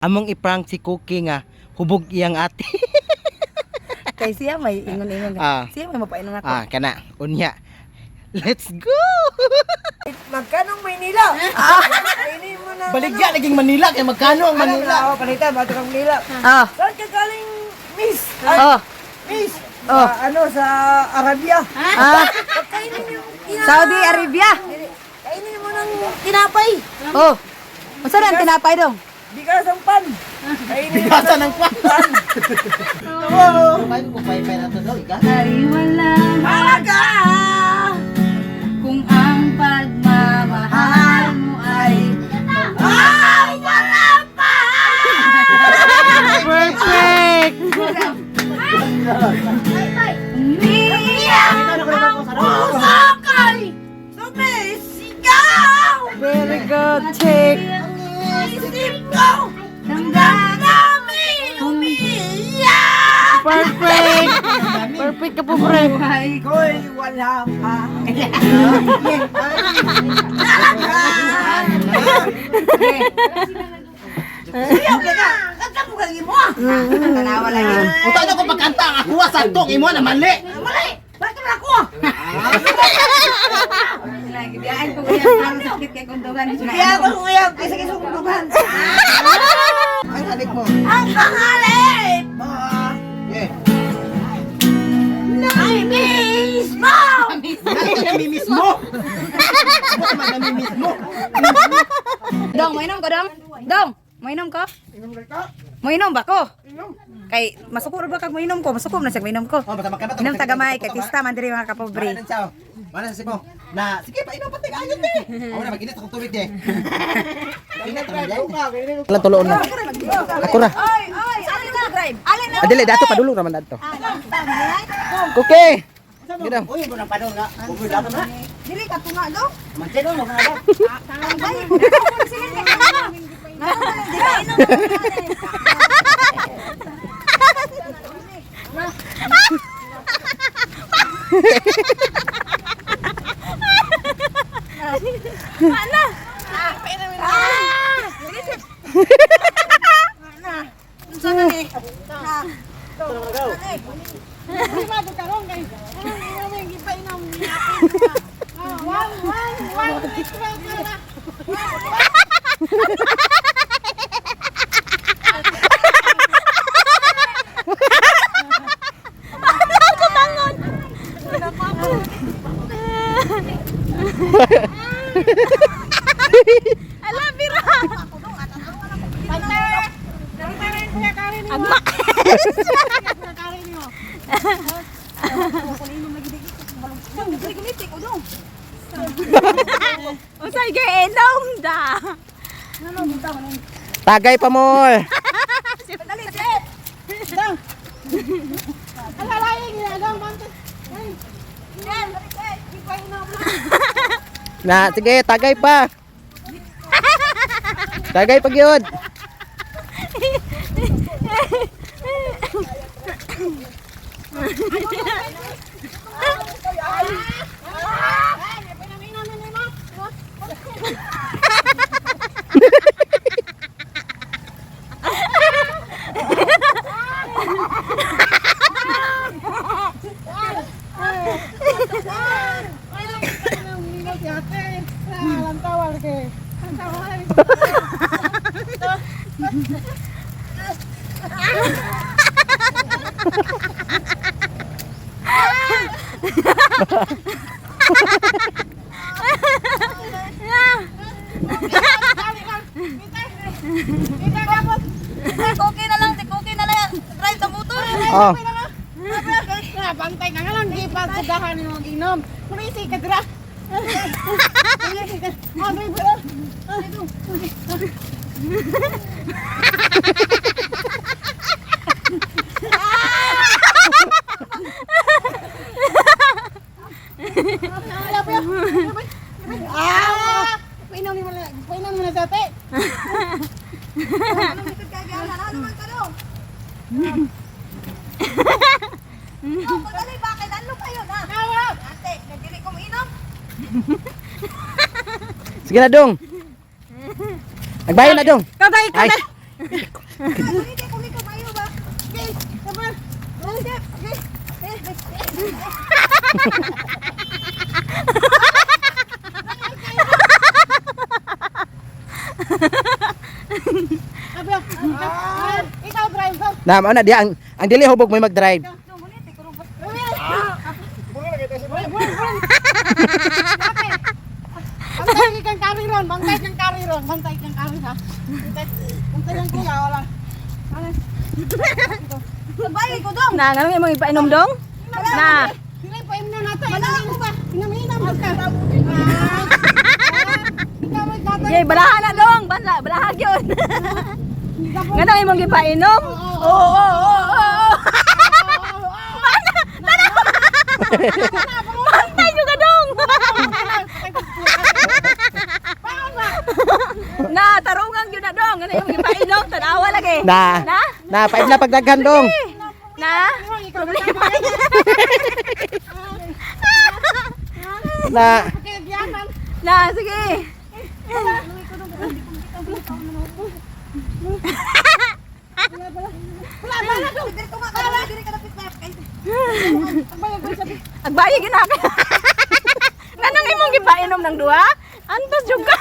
Among i-prank si Cookie nga hubog iyang ate. Kay siya may ingon-ingon. Ah. Siya may mapainom ako. Ah, kana. Unya. Let's go. Magkanong Maynila? Ah! Kainin mo na. Baligya naging Manila kay magkano ang Manila? Ano, palitan, bato kang Manila. Ah. Saan ka galing, miss? Ay, Oh. miss! Oh. Sa, ano, sa Arabia. Ah. Kainin yung Saudi Arabia. Kainin mo ng tinapay. Oh. Unsa ran tinapay dong? Bigas ang pan. Kainin mo Bigasan ng kwan. pan. Kumain ko pay na to daw, ika. Ay wala Halaga! kung ang pagmamahal mo ay Ah! Wala pa! Perfect. umiyak Ang puso ko'y sumisigaw! Very good. Check. Isip ko! Damdamin Umiiyak! Perfect. Perfect ka po, pre. buhay Ko'y wala pa. Siyaw ka na! Kanta mo kang imo ah! Tanawa lagi. Uta na ko pagkanta ang akuha sa tong imo na mali. Mali! Bakit mo ako ah? Lagi biyaan ko kaya ang sakit kay kundugan. Kaya ako sumuyab kaysa kaysa kundugan. Ang halik mo. Ang pangalit mo! Eh. Namimiss mo! Namimiss mo. Ako man namimiss mo. Dong, mainom ko dong. Dong, mainom ko. Mainom ba ko? Kay masuko ra ba kag mainom ko? Masuko na siya mainom ko. Oh, basta magkanta. Inom tagamay kay pista man diri mga kapobre. Mana siya. Mana sa simo. Na sige pa inom pati ayon te. Ako na mag-init akong tubig te. Init ra jay. Lan tuloon na. Ako ra. Ay, ay, alin na drive. Alin na. Adili dato padulo ra man dadto. Okay. Gidam. Uy, mo nang padong na. Bugod na na. Dili ka tunga dong. Mancheno mo na. Ay, Usay kay inom da. Tagay pa more. Na sige, tagay pa. Tagay pa gyud. Okay na lang, okay na lang. Drive sa motor. Oh. Bantay ka nga lang, di pa sudahan yung mag-inom. Crazy ka dira. Crazy ka. Ah, baby. Ah! Painom ni mo na, painom mo na sa ate. Pagdali ba kay lalo kayo na. Ate, nagdili ko mainom. Sige na dong. Nagbayo na dong. Kabay ka Ay. na. Ikaw driver. Na, mao na diha ang dili hubog may mag-drive. Bantay kang kari ron, bantay kang kari ron, bantay kang kari ha. Bantay, bantay kang kuya, wala. Sabay ko dong. Na, nganong imong ipainom dong? Na. Dili pa imna nato. Wala ko ba? Inam-inam ka. Ikaw may tatay. Yay, balaha na dong. Banla, balaha gyud. Nganong imong gipainom? Oo, oo, oo, oo. Mana? Tanaw. Bantay juga dong. Na, tarungan gyud na dong. Nganong imong gipainom? Tanawa lagi. Na. Na? Na, paib na pagdaghan dong. Na? Problema. Na. Na, sige. Agbayi gina ka. Nganong imong gipainom ng duha? Antos jud ka.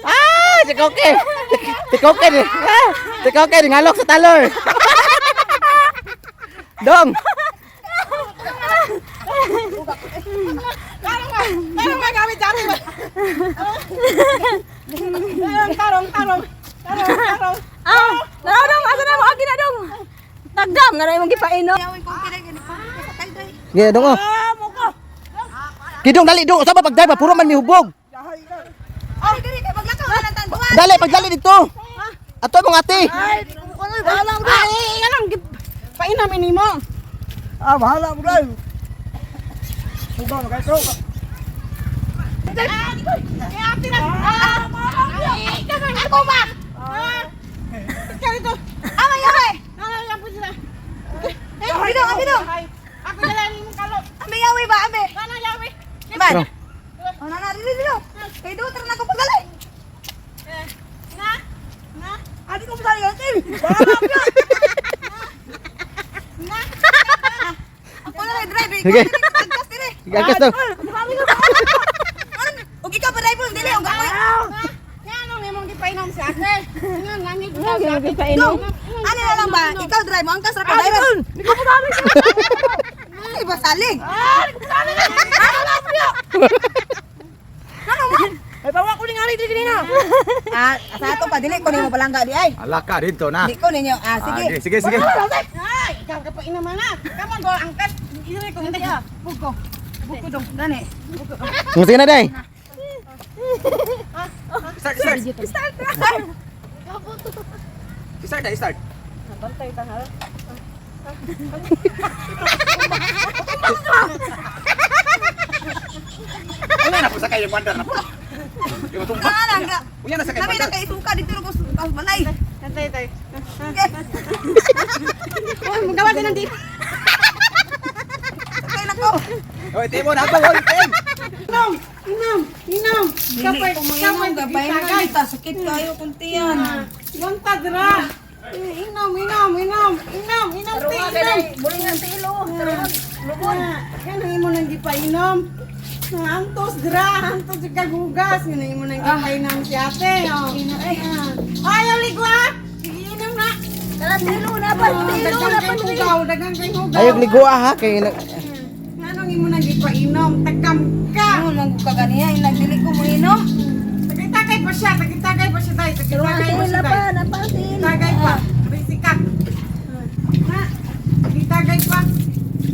Ah, si Koke. Si Koke. Ah, si Koke ngalok sa talor. Dong. Tarong magamit dati ba? Tarong, tarong, tarong. Tarong, tarong. Ah, naraw dong, asa na mo agi na dong. Tagdam nga na imong gipainom. Sige, dong oh. Kidong dali dong, usab pag-drive puro man mihubog. Ay, diri kay paglakaw na lang tanduan. Dali pagdali dito. Ato mong ate. Ay, anong painom ini mo? Ah, bahala mo drive. Hugaw na kayo. Eh, ate na. Ah, ako ba? Ah, ikaw ito. Ama yahe. Ano yan po sila? Abi dong, abi dong. Ako na lang yung kalot. Ame yawe ba ame? Ano yawi? Man. Oh, na na dili dili. Kay do tara na ko pagdali. Na? Na? Adi ko pasali kan. Na? Ako na lang drive. Sige. Agkas dili. Sige, angkas dong. Ug ikaw pa drive dili ug ako. Nga anong imong gipainom sa ate? Nga langit ko Ano sa imong ate. gipainom? Ano na lang ba? Ikaw drive mo angkas ra ka drive. Di ko pasali. Ay, basalig. Ay, bawa ko ni nga dito kanina. Ah, sa ato pa dili ko nimo palangga di ay. Ala ka dito na. Di ko ninyo. Ah, sige. Ah, sige, sige. Ay, ikaw ka painom na. Come on, go angkat. Ire ko hindi. Buko. Buko dong. Gani. Sige na day. Start, start. Start. Start, na, start. Wala na po sa kayo bandar na po. Yung tumba. Nga lang ga. Unya na sa kayo Kami na bandar. kay isuka dito ko sa balay. Tay tay. Okay. Oh, magawa din ang di. Sakay na ko. Oy, timo na to, oy, tim. Inom, inom, inom. Kapay, kapay, gabay na kita sakit kayo kunti yan. Wanta dra. Inom, inom, inom, inom, inom, ti, inom. Buling ang tilo. Lubon. Yan ang imo nang gipainom. Antos dra, antos yung kagugas. Yan ang imo nang gipainom si ate. Oh. Ayaw ligwa. Sige, inom na. Tara tilo na pa, tilo Dagang na pa. kay hugaw, dagang kay hugaw. Ayog ligoa ha kay Anong imo nang gipainom? Tagam ka. Ano lang ko kaganiya, ilang dili ko mo inom. Tagay-tagay pa siya, tagay-tagay pa siya, tay. Tagay-tagay pa siya, Tilo tay. pa, napatil. Tagay pa. Risika. Ha? Tagay pa.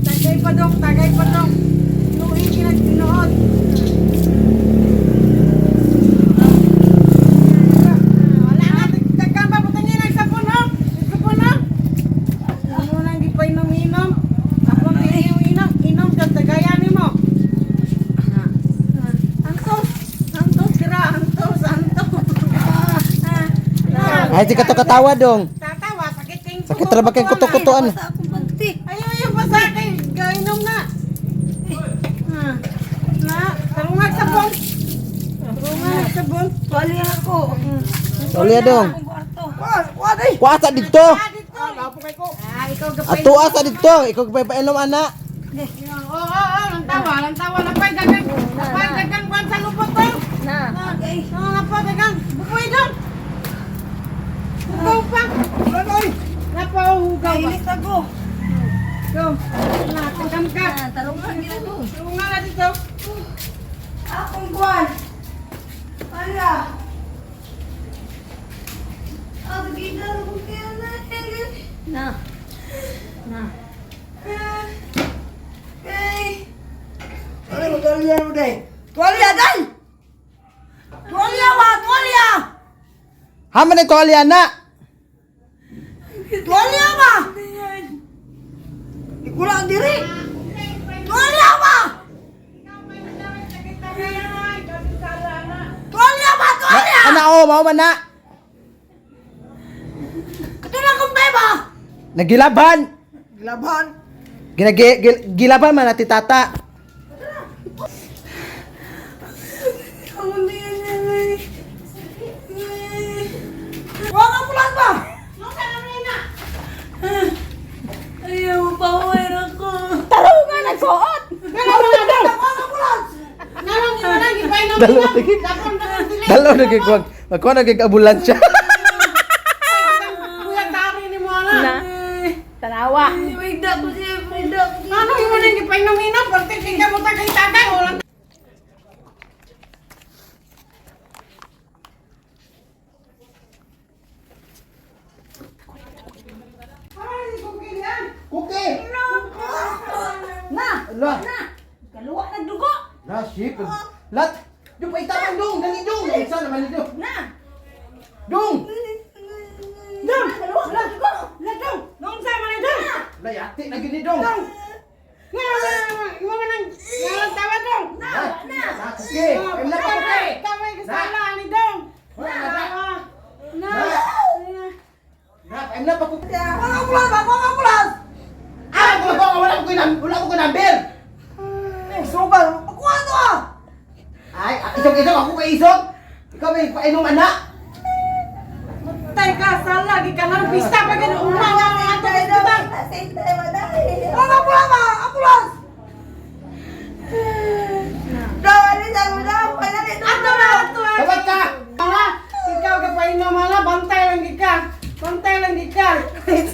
Tagay pa dong, tagay pa dong. Tuig kinagtinuod. Wala na, dagkan pa putangin ang sabon ha. Sabon ha. Ano nang gipainom-inom? Ako ang inom, inom ka tagayan nimo. Ay, di ka to katawa dong. Tatawa, sakit kayong Sakit ra ba kayong kuto-kutoan? Basta akong panty. Ayaw, ayaw, basta kay gainom na. Ah. Na, tarungag sabon. Tarungag sabon. Tuwalya ako. Tuwalya dong. Akong kwarto. Wa day. Kuha sa dito. Ah, dito. Ah, ikaw gapay. Ato sa dito. Ikaw pa painom ana. Oo, oo, oo, lantawa, lantawa. Napay dagang, napay dagang kwan sa lupot to. Na. Okay. Oo, napay dagang. Bukoy dong. Hugaw pa. Napaw, hugaw pa. Inis ako. Go. Na, tagam ka. Ah, tarungan gina ko. Tarungan na dito. Akong kwan. Ala. Ah, gina ko kaya na. Na. Na. Kay. Ay, tuwalya mo day. Tuwalya day. Tuwalya wa, tuwalya. Haman na tuwalya na. Tuwalya ba? Ikula ang diri. Tuwalya ba? Tuwalya ba? Tuwalya! Ana oh, mao man na. Katulad kong beba. Nagilaban. Laban. Ginagi gilaban man ati tata. Ang hindi na. Wa ka pulas ba? Ayaw, power ako. Tarungan nagsuot. Wa ka pulas. Narang imo nang gipainom Dalawa nila. lagi. Dakon dakon dili. Dalaw na gig wag. Magkuha na gig ambulansya. Kuya tari ni mo ala. Na. Tanawa. Wait ako siya, wait ako. Ano imo nang gipainom inom? Parte tingka mo ta kay tagay walang Ay, kuki yan. Kuki. Na! Ala. Na! Kaluwa nagdugo! Na shit. Lat. Yung paitaman dong, dali dong. Isa naman dito. Na! Dong. Dong! Kaluwa nagdugo! La dong! Dong sa man dong! Layati na gini dong. Dong! Nga mo man nang ngalan tawa dong. Na. Na kuki. Em na pa kuki. Taway kasala ni dong. Wala na. Na. Na. Na, em na pa kuki. Wa ka pulas ba? Wa ka pulas. Ah, ko ko wala ko kinam, wala ko kinamber. Eh, sugal. Pakuha to ah. Ay, isog isog ako kay isog. Ikaw may painom ana. Tay ka sala gi kanang pista pa gani una nga mga ato bang. Wa ka pulas ba? Apulas. Ato na ato. Tawad ka. Ala, ikaw ka painom ala bantay lang gi ka. Bantay lang gi ka. Ay,